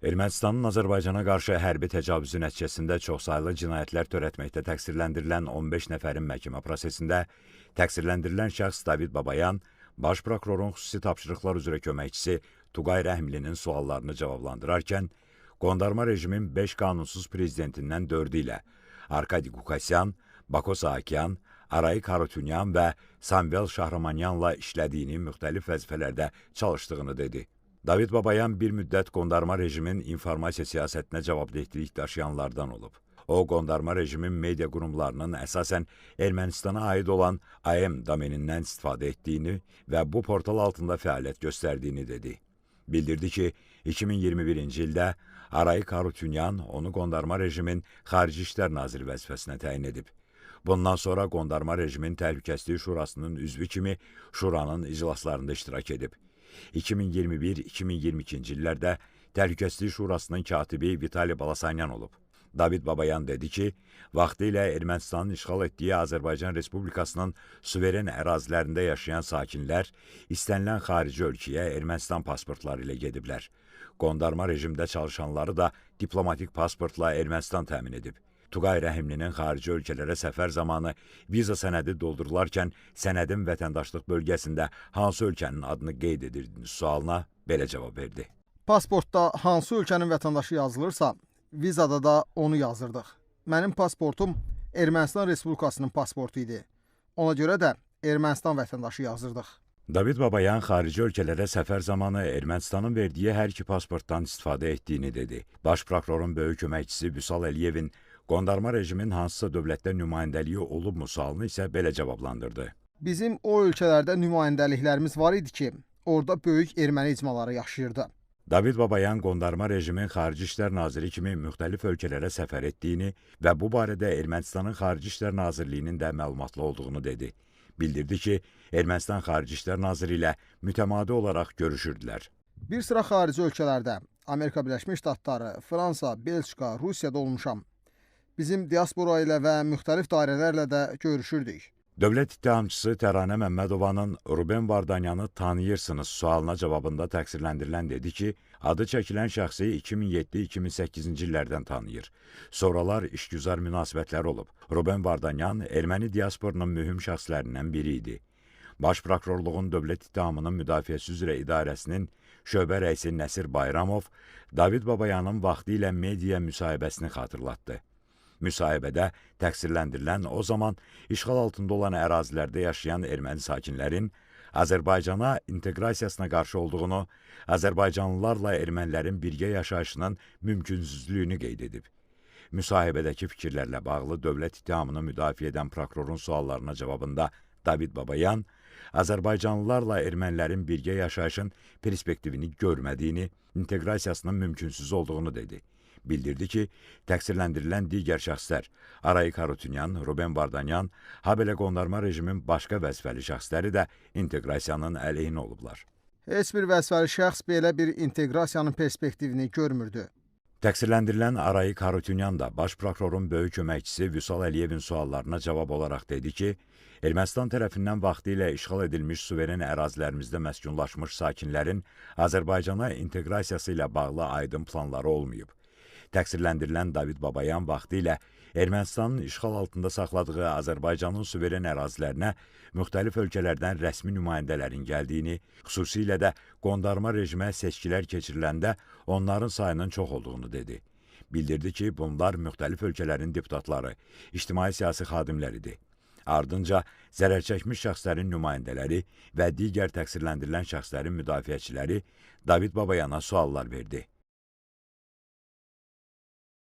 Ermənistanın Azərbaycana qarşı hərbi təcavüzü nəticəsində çoxsaylı cinayətlər törətməkdə təqsirləndirilən 15 nəfərin məhkəmə prosesində təqsirləndirilən şəxs David Babayan Baş prokurorun xüsusi tapşırıqlar üzrə köməkçisi Tuqay Rəhimlinin suallarını cavablandırarkən qondarma rejimin 5 qanunsuz prezidentindən 4-ü ilə Arkadi Qukasyan, Bako Sahakyan, Arayik Harutyunyan və Samvel Şahramanyanla işlədiyini, müxtəlif vəzifələrdə çalışdığını dedi. David Babayan bir müddət qondarma rejimin informasiya siyasətinə cavabdehlik daşıyanlardan olub. O, qondarma rejimin media qurumlarının əsasən Ermənistana aid olan AM domenindən istifadə etdiyini və bu portal altında fəaliyyət göstərdiyini dedi. Bildirdi ki, 2021-ci ildə Arayik Harutyunyan onu qondarma rejimin Xarici İşlər Naziri vəzifəsinə təyin edib. Bundan sonra qondarma rejimin Təhlükəsizlik Şurasının üzvü kimi Şuranın iclaslarında iştirak edib. 2021-2022-ci illərdə Təhlükəsizlik Şurasının katibi Vitali Balasanyan olub. David Babayan dedi ki, vaxtilə Ermənistanın işğal etdiyi Azərbaycan Respublikasının suveren ərazilərində yaşayan sakinlər istənilən xarici ölkəyə Ermənistan pasportları ilə gediblər. Qondarma rejimdə çalışanları da diplomatik pasportla Ermənistan təmin edib. Tuqay Rəhimlinin xarici ölkələrə səfər zamanı viza sənədi doldurularkən sənədin vətəndaşlıq bölgəsində hansı ölkənin adını qeyd edirdiniz sualına belə cavab verdi. Pasportda hansı ölkənin vətəndaşı yazılırsa, vizada da onu yazırdıq. Mənim pasportum Ermənistan Respublikasının pasportu idi. Ona görə də Ermənistan vətəndaşı yazırdıq. David Babayan xarici ölkələrə səfər zamanı Ermənistanın verdiyi hər iki pasportdan istifadə etdiyini dedi. Baş prokurorun böyük köməkçisi Vüsal Əliyevin qondarma rejimin hansısa dövlətdə nümayəndəliyi olubmu sualını isə belə cavablandırdı. Bizim o ölkələrdə nümayəndəliklərimiz var idi ki, orada böyük erməni icmaları yaşayırdı. David Babayan qondarma rejimin Xarici İşlər Naziri kimi müxtəlif ölkələrə səfər etdiyini və bu barədə Ermənistanın Xarici İşlər Nazirliyinin də məlumatlı olduğunu dedi. Bildirdi ki, Ermənistan Xarici İşlər Naziri ilə mütəmadi olaraq görüşürdülər. Bir sıra xarici ölkələrdə Amerika Birləşmiş Ştatları, Fransa, Belçika, Rusiyada olmuşam. Bizim diaspora ilə və müxtəlif dairələrlə də görüşürdük. Dövlət ittihamçısı Təranə Məmmədovanın Ruben Vardanyanı tanıyırsınız sualına cavabında təqsirləndirilən dedi ki, adı çəkilən şəxsi 2007-2008-ci illərdən tanıyır. Sonralar işgüzar münasibətləri olub. Ruben Vardanyan erməni diasporunun mühüm şəxslərindən biri idi. Baş Prokurorluğun Dövlət İttihamının Müdafiəsi üzrə İdarəsinin şöbə rəisi Nəsir Bayramov David Babayanın vaxtilə media müsahibəsini xatırlatdı. Müsahibədə təqsirləndirilən o zaman işğal altında olan ərazilərdə yaşayan erməni sakinlərin Azərbaycana inteqrasiyasına qarşı olduğunu, azərbaycanlılarla ermənilərin birgə yaşayışının mümkünsüzlüyünü qeyd edib. Müsahibədəki fikirlərlə bağlı dövlət ittihamını müdafiə edən prokurorun suallarına cavabında David Babayan azərbaycanlılarla ermənilərin birgə yaşayışın perspektivini görmədiyini, inteqrasiyasının mümkünsüz olduğunu dedi. Bildirdi ki, təqsirləndirilən digər şəxslər Arayik Harutyunyan, Ruben Vardanyan, habelə qondarma rejimin başqa vəzifəli şəxsləri də inteqrasiyanın əleyhinə olublar. Heç bir vəzifəli şəxs belə bir inteqrasiyanın perspektivini görmürdü. Təqsirləndirilən Arayik Harutyunyan da baş prokurorun böyük köməkçisi Vüsal Əliyevin suallarına cavab olaraq dedi ki, Ermənistan tərəfindən vaxtilə işğal edilmiş suveren ərazilərimizdə məskunlaşmış sakinlərin Azərbaycana inteqrasiyası ilə bağlı aydın planları olmayıb. Təqsirləndirilən David Babayan vaxtilə Ermənistanın işğal altında saxladığı Azərbaycanın suveren ərazilərinə müxtəlif ölkələrdən rəsmi nümayəndələrin gəldiyini, xüsusilə də qondarma rejimə seçkilər keçiriləndə onların sayının çox olduğunu dedi. Bildirdi ki, bunlar müxtəlif ölkələrin deputatları, ictimai-siyasi xadimlər idi. Ardınca zərər çəkmiş şəxslərin nümayəndələri və digər təqsirləndirilən şəxslərin müdafiəçiləri David Babayana suallar verdi.